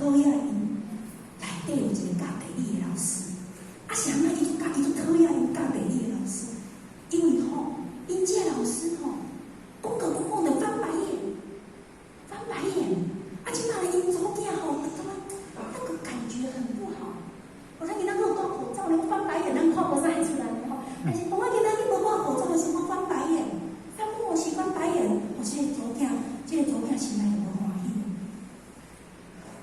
討厭𪜶內底有一個教地理的老師。啊，是按怎伊就教伊就討厭𪜶教地理的老師？因為吼，𪜶這個老師吼，講個講講就翻白眼，翻白眼。啊，這擺咧𪜶查某囝吼，感覺那個感覺很不好。我咱囡仔閣有戴口罩咧，翻白眼咱看無啥出來吼。但是當我囡仔去無戴口罩的時候，我翻白眼，三不五時翻白眼，我這個查某囝，這個查某囝心內就無歡喜。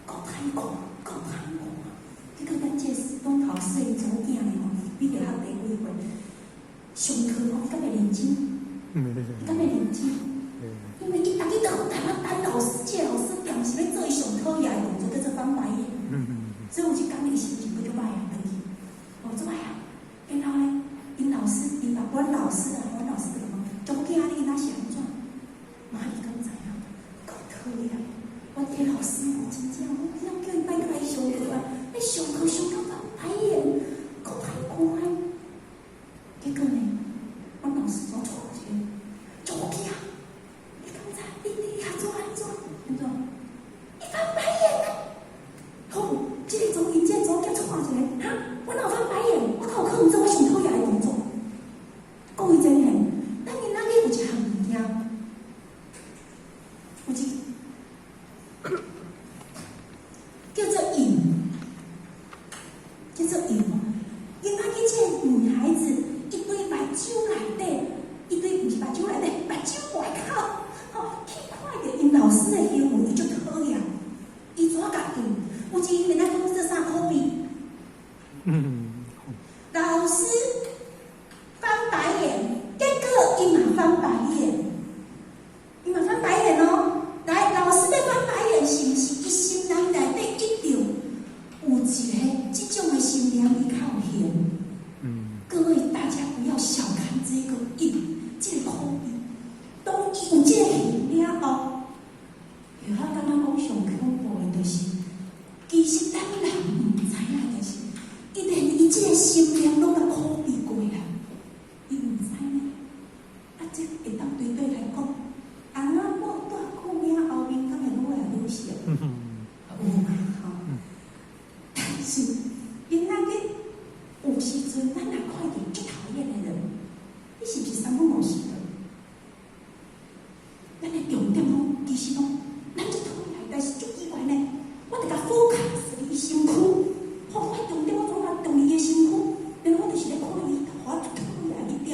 夠歹看，夠歹看。結果咱這個攏頭細查某囝咧吼，比著較低幾歲，上課吼，伊敢會認真？伊敢會認真？因為伊逐日都台灣等老師，這個老師定是欲做伊上討厭的動作，叫做翻白眼。所以有一工伊心情閣足歹啊，轉去，哦，足歹啊。然後咧，𪜶老師，𪜶爸阮老師啊，阮老師就講，查某囝你囡仔是按怎？媽伊敢知影？夠討厭！阮這老師吼，真正，我真叫伊莫閣來上課啊！咧上課上到翻白眼，夠歹看。結果呢，阮老師怎帶一個查某囝？你敢知？你較怎按怎？按怎？伊翻白眼啊！好，這個查𪜶這個查某囝帶一個，哈？我哪有翻白眼？我敢有可能做我上討厭的動作？各位真的，咱囡仔有一項物件，有一叫做癮，叫做癮。囡仔這個女孩子，伊對目睭內底，伊對毋是目睭內底，目睭外口，吼，去看著𪜶老師的行為，伊就討厭，伊怎共癮？有一個咱講做啥可比？老師翻白眼，結果伊嘛翻白眼，伊嘛翻白眼哦。來，老師咧翻白眼，是毋是伊心內內底一定有一個這種的心念，伊較有型？各位大家不要小看這個癮，這個可比。當伊有這個型了後，就我感覺講上恐怖的，就是其實咱人毋知影，就是伊連伊這個心念攏共可比過啦，伊毋知呢。啊，這會當對對來講，翁仔某蹛久了後面，敢會愈來愈熟？有嘛吼？但是囡仔去有時陣，咱若看見足討厭的人，你是毋是三不五時的？咱的重點攏其實攏，咱足討厭，但是足奇怪呢。我著共 focus 伊身軀，吼，我重點我總愛動伊的身軀，然後我就是咧看伊，予我足討厭一點。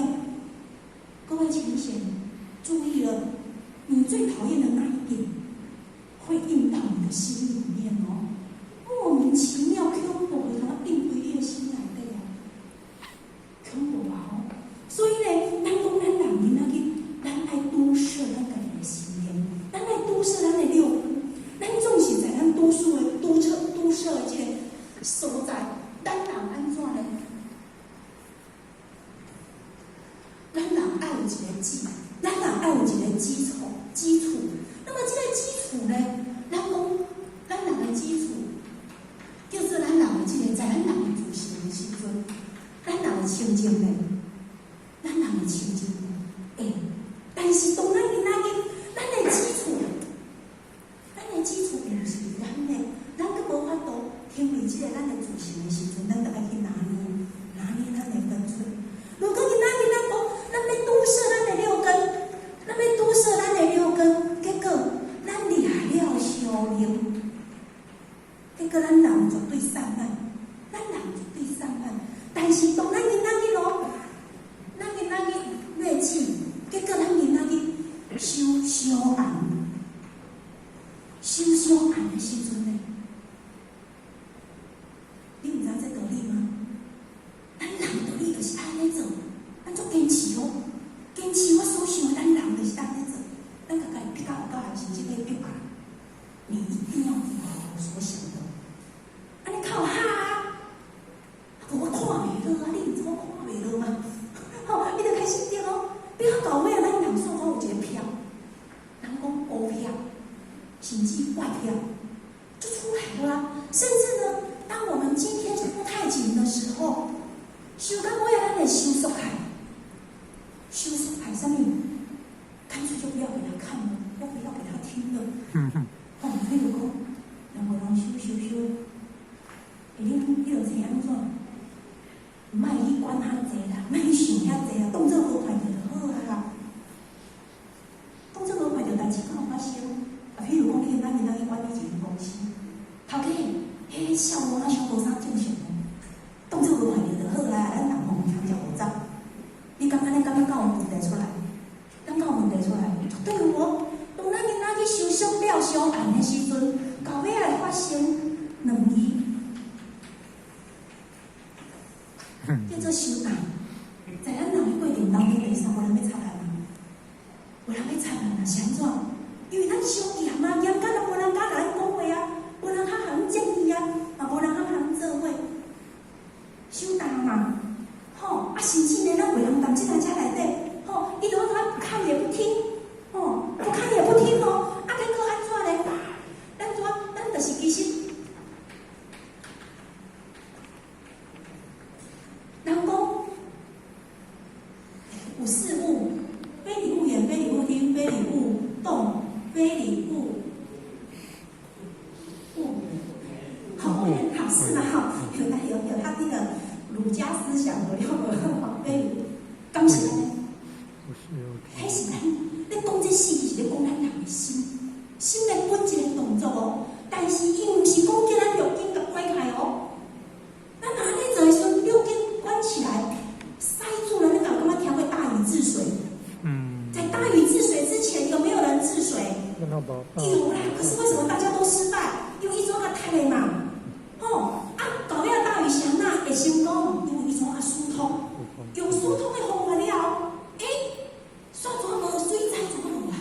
各位淺顯注意了，你最討厭的那一點，會印到你的心裡面哦。莫名其妙，恐怖會通印佇你的心內底哦，恐怖啊吼！所以呢，咱講咱人囡仔去，咱愛都攝咱家己的心念，咱愛都攝咱的六根，咱總是在咱都市的都攝都攝的這個所在，咱人按怎呢？咱人愛有一個基，咱人愛有一個基礎基礎。那麼這個基礎呢，咱講咱人的基礎，叫做咱人的這個，在咱人的自性的時陣，咱人的清淨呢，咱人的清淨，欸，但是當咱囡仔去，咱的基礎，咱的基礎毋是咱的，咱閣無法度停佇這個咱的自性的時陣，咱就愛去拿捏，拿捏咱的分寸。如果囡仔囡仔講，咱欲都攝咱的六根，咱欲都攝咱的六根，結果咱掠了相靈，結果咱人絕對散漫，咱人絕對散漫。但是當咱囡仔去咯，咱囡仔去練氣，結果咱囡仔去修小暗，修小暗的時陣呢，你毋知這道理嗎？咱人道理就是按呢做，咱足堅持哦，堅持我所想的，咱人就是按呢做，咱家己逼到有夠甚至欲逼啊！你一定要符合我所想的，按呢較有哈啊！我看袂落啊，你毋知我看袂落嗎？吼，你就開始對咯，逼到尾啊，咱人煞講有一個癖，人講烏癖，甚至怪癖，就出來了啊！甚至呢，當我們今天不太緊的時候，收到尾啊，咱會收縮開，收縮開啥物？乾脆就不要給他看了，要不要給他聽了。哦，譬如講，兩個人收收收，欸，恁彼落册按怎？莫去管遐濟啦，莫去想遐濟啊，當做無看著就好啊啦。當做無看著代誌，敢有發生？啊，譬如講，你咱今仔去管理一間公司，頭家，彼笑我啊，傷無啥正常哦。當做無看著就好啊，咱人吼毋通食無雜。你感覺你感覺敢有問題出來？敢有問題出來？絕對有哦。當咱囡仔去收束了相案的時陣，到尾會發生兩字，叫做收檔。在咱人的過程當中，第三無人欲插咱啊，無人欲插咱啊，是按怎？因為咱傷嚴啊，嚴甲都無人敢共咱講話啊，無人敢共咱建議啊，嘛無人敢共咱做伙。收檔嘛，吼啊，甚至呢，咱袂用當這台遮內底，吼，伊都他不看也不聽，吼，不看也不聽哦，啊，咱閣按怎呢？咱怎？咱就是其實，人講有四勿：非禮勿言，非禮勿聽，非禮勿動，非禮勿勿。好，好是嗎？好，有有有，他那個儒家思想有了無？非禮，敢是按呢？彼是咱咧講這四字是咧講咱人的心，心的本一个動作哦。但是伊毋是講叫咱六根共關開哦。咱若按呢做的時陣，六根關起來，塞住了，你敢有感覺聽過大禹治水？在大禹治水之前，有沒有人治水？有啦，可是為什麼大家都失敗？因為伊怎較踢的嘛。吼啊，到尾大禹是按怎會成功？因為伊怎較疏通，用疏通的方法了後，欸，煞怎無水災怎無啊？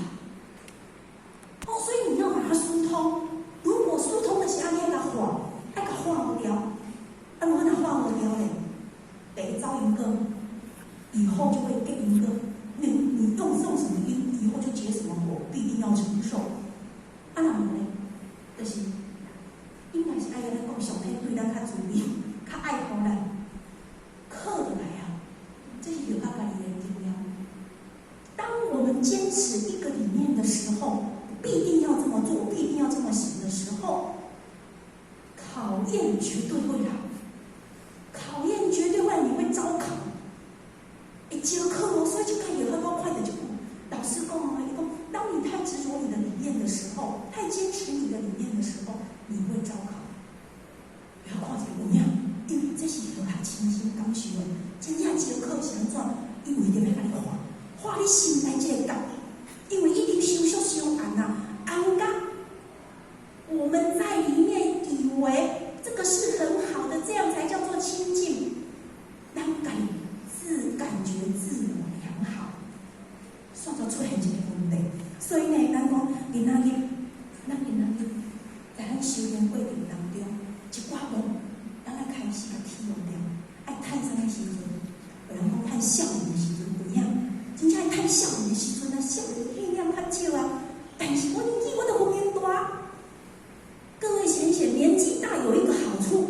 哦，所以你要把它疏通。如果疏通的是按呢共化，愛共化無掉。啊，如果若化無掉咧，得招一個，以後就會結一個。你用種什麼因，以後就結什麼果，必定要承受。啊，若無咧，就是應該是愛按呢講，上天對咱較慈悲，較愛護咱，靠落來啊！這是著較家己的經驗。當我們堅持一個理念的時候，必定要這麼做，必定要這麼行的時候，考驗絕對會來，考驗絕對會來，你會遭考。會招考哦，所以就看有很多快的就老師講哦，伊講，當你太執着你的理念的時候，太堅持你的理念的時候，你會遭考。不要看這個有影，因為這是學親身感受的，真正招考是按怎？伊為著欲共你化，化你心內這個結，因為一直收束傷暗啊，暗甲我們在裡面以為這個是很好的，這樣才叫做清淨，咱感自感覺自我良好，煞就出現一個問題。所以呢，咱講今仔日，咱今仔日在咱修煉過程當中，一寡夢，咱愛開始共去用掉，愛趁啥物時陣？有人講趁少年的時陣有影，真正愛趁少年的時陣啊，少年力量較少啊。但是我年紀我都有變大。各位淺顯，年紀大有一個好處，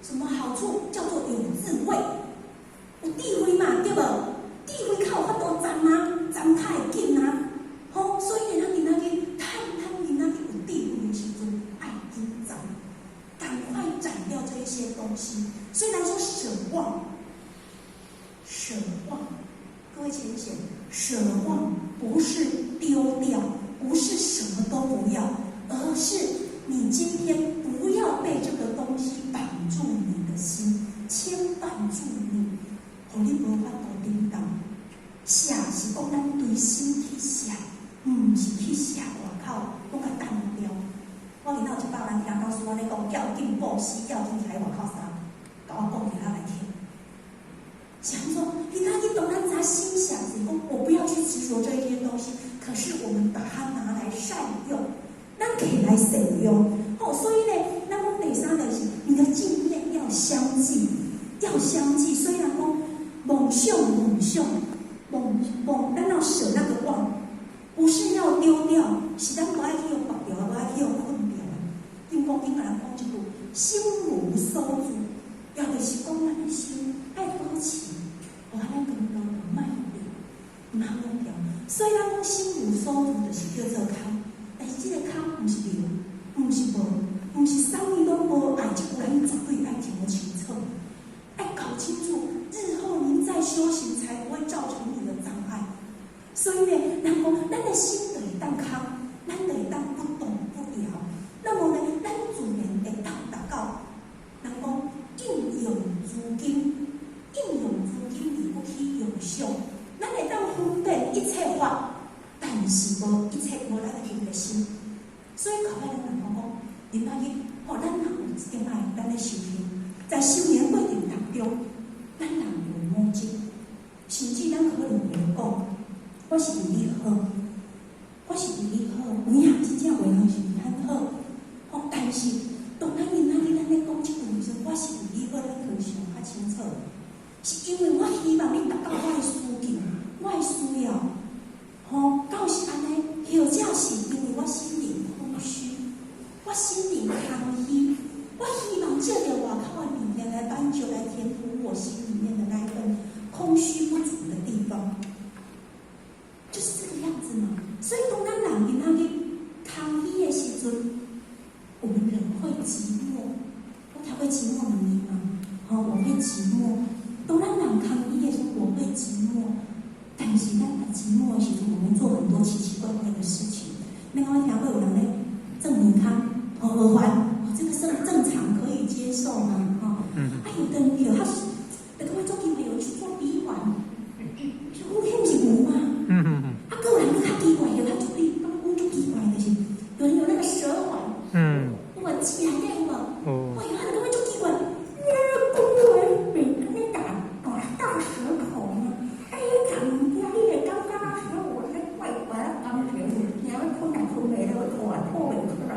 什麼好處？叫做有智慧，有智慧嘛，對無？智慧較有法度站啊，站較會緊啊。吼，所以呢，咱今仔日趁趁今仔日有智慧的時陣，愛緊站，趕快斬掉這一些東西。雖然說捨妄，捨妄，各位淺顯，捨妄不是丟掉，不是什麼都不要，而是你今天不要被這個東西綁住你的心，牽絆住你，予你無法度振動。捨是講咱對心去捨，毋是去捨外口，攏共單掉。我今仔有100萬聽老師我咧講，要緊布施，要緊徛外口啥，共我講予咱來聽。想說，你看，你懂咱咋心想？是講我不要去執着這一些東西，可是我們把它拿來善用，咱可以來善用。哦，所以呢，咱講第三個是，你的境念要相繼，要相繼。雖然講妄想、妄想、妄妄，咱要捨那個妄，不是要丟掉，是咱無愛去予縛掉，無愛去予困掉。金剛經共咱講一句：心無所住，也就是講咱的心愛保持，予按呢光光毋愛變，毋通弄掉。所以咱講心無所住，就是叫做空。但是這個空毋是無，毋是無，毋是啥物攏無愛，這句咱絕對愛聽。吼，咱人有一定愛咱咧修行，在修行過程當中，咱人有五執，甚至咱可能會講，我是為你好，我是為你好，有影真正有人是為咱好，吼，但是當咱今仔日咱咧講這句時陣，我是為你好，咱可能想較清楚，是因為我希望你達到我的需求，我的需要，吼，到是按呢，或者是因為我心靈空虛，我心靈空虛，我希望借著外口的物件來滿足、來填補我心裡面的那一份空虛不足的地方，就是這個樣子嘛。所以當咱人今仔日空虛的時陣，我們人會寂寞，我才會寂寞你嗎？吼，我會寂寞。當咱人空虛的時候，我會寂寞。但是咱寂寞的時陣，我們做很多奇奇怪怪的事情。你有聽過有人咧做耳空、吼耳環，這個是正常可以接受嘛？吼，啊，有的人有他是，那個會做有人去做鼻環，說我聽是有嗎？啊，閣有人閣較奇怪，有較注意，感覺講足奇怪，就是有人有那個舌環，我記來底有無？哦，哎，他就感覺足奇怪，你講話袂按呢大大大舌頭呢？哎，你講物件，你會感覺說我這怪怪啊，感覺物件，要困來困袂落，吐啊吐袂出來。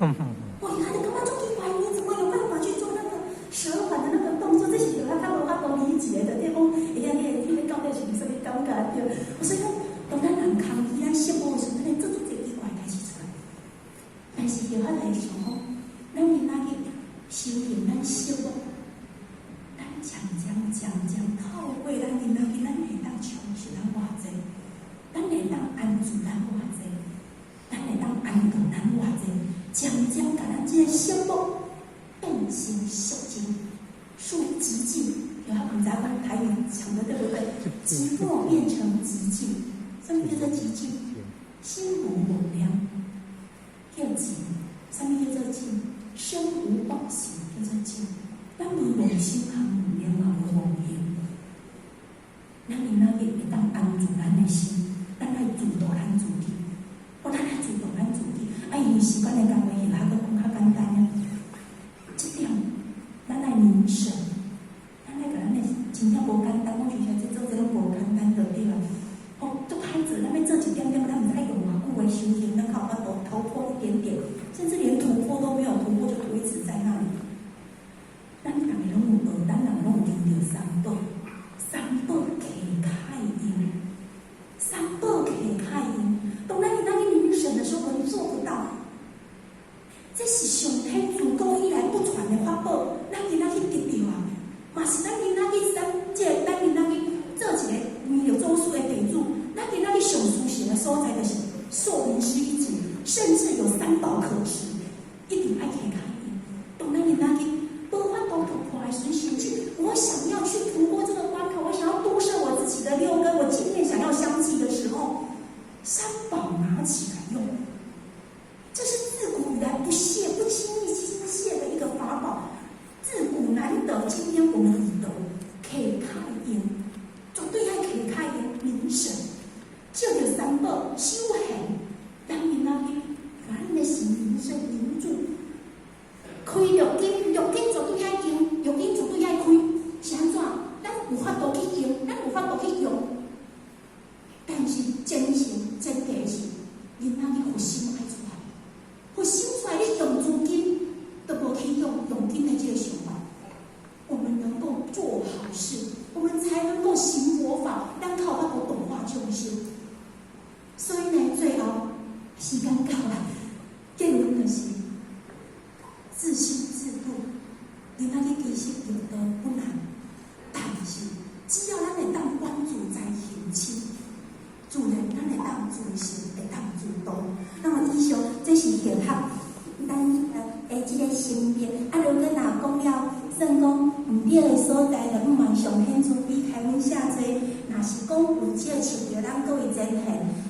哇，他就感覺足奇怪，你怎麼有辦法去做那個舌環的那個動作？這是有較無法度理解的，對講，會曉你迄個到底是啥物感覺對？所以講，當咱人空虛、咱寂寞的時陣，咱會做出這奇怪代誌出來。但是後來來想講，咱今仔日修行，咱寂寞，咱漸漸漸漸透過咱今仔日，咱會當充實咱偌濟，咱會當安住咱偌濟，咱會當安頓咱偌濟，漸漸共咱這個寂寞變成寂靜，屬寂靜。有他們在講台語講的對不對？寂寞變成寂靜，什麼叫做寂靜？心無妄念，叫靜。什麼叫做靜？身無妄行，叫做靜。咱無妄心，也無念，也無妄行。咱今仔日會當安住咱的心，咱愛自度咱自己，哦，咱愛自度咱自己。啊，因為時間的關係，較閣講較簡單啊。這點，咱愛凝神，咱愛共咱的真正無簡單。我覺得這做這攏無簡單的對啊。哦，足歹做，咱欲做一點點，咱毋知愛用偌久的修行，咱較有法度突破一點點，甚至連突破都沒有突破，就維持在那裡。咱逐家攏有學，咱人攏有求著三寶，三寶提開用，三寶提開用。當咱今仔日凝神的時候，我們做不到。這是上天自古以來不傳的法寶，咱今仔去得著啊！嘛是咱今仔去三，這個咱今仔去做一個彌勒祖師的弟子，咱今仔去上殊勝的所在，就是壽雲師一族，甚至有三寶可持，一定愛提開用。當咱今仔日無法度突破的時陣，甚至我想要去突破這個關卡，我想要都攝我自己的六根，我今天想要相繼的時候，三寶拿起來用。這是自古以來不懈、不輕易輕懈的一個法寶，自古難得。今天我們已得，提開用，絕對愛提開用凝神，借著三寶修行，咱今仔日把咱的心凝神凝住，開六根，六根絕對愛用，六根絕對愛開，是按怎？咱有法度去用，咱有法度去用，但是真心前提是，今仔日佛心愛出來。佛心出來，你用資金都無去用用金的這個想法。我們能夠做好事，我們才能夠行佛法，咱較有法度度化眾生。所以呢，最後時間到啦，結論就是自信自度。今仔日其實用得不難，但是只要咱會當關注在行深，自然咱會當自信，會當自度。那麼以上這是玄學，咱的這個心得。啊，如果若講了，算講毋對的所在，就毋望上顯慈悲開阮下濟。若是講有這個穿著咱各位前賢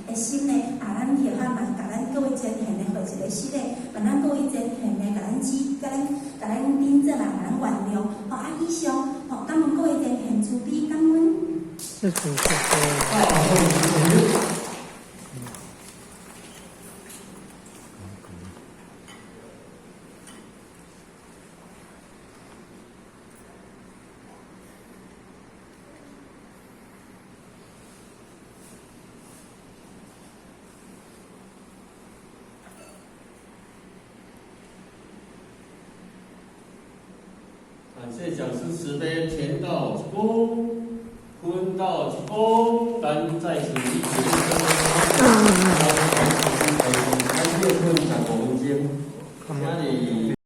的心呢，啊，咱玄學嘛，共咱各位前賢的予一個失禮，共咱各位前賢的共咱指，共咱共咱頂正啊，共咱原諒。吼啊，以上吼，感恩各位前賢慈悲，感恩。謝謝謝謝。感謝講師慈悲，乾到一躬，坤到一躬，咱在此一起開始困15分鐘，請你。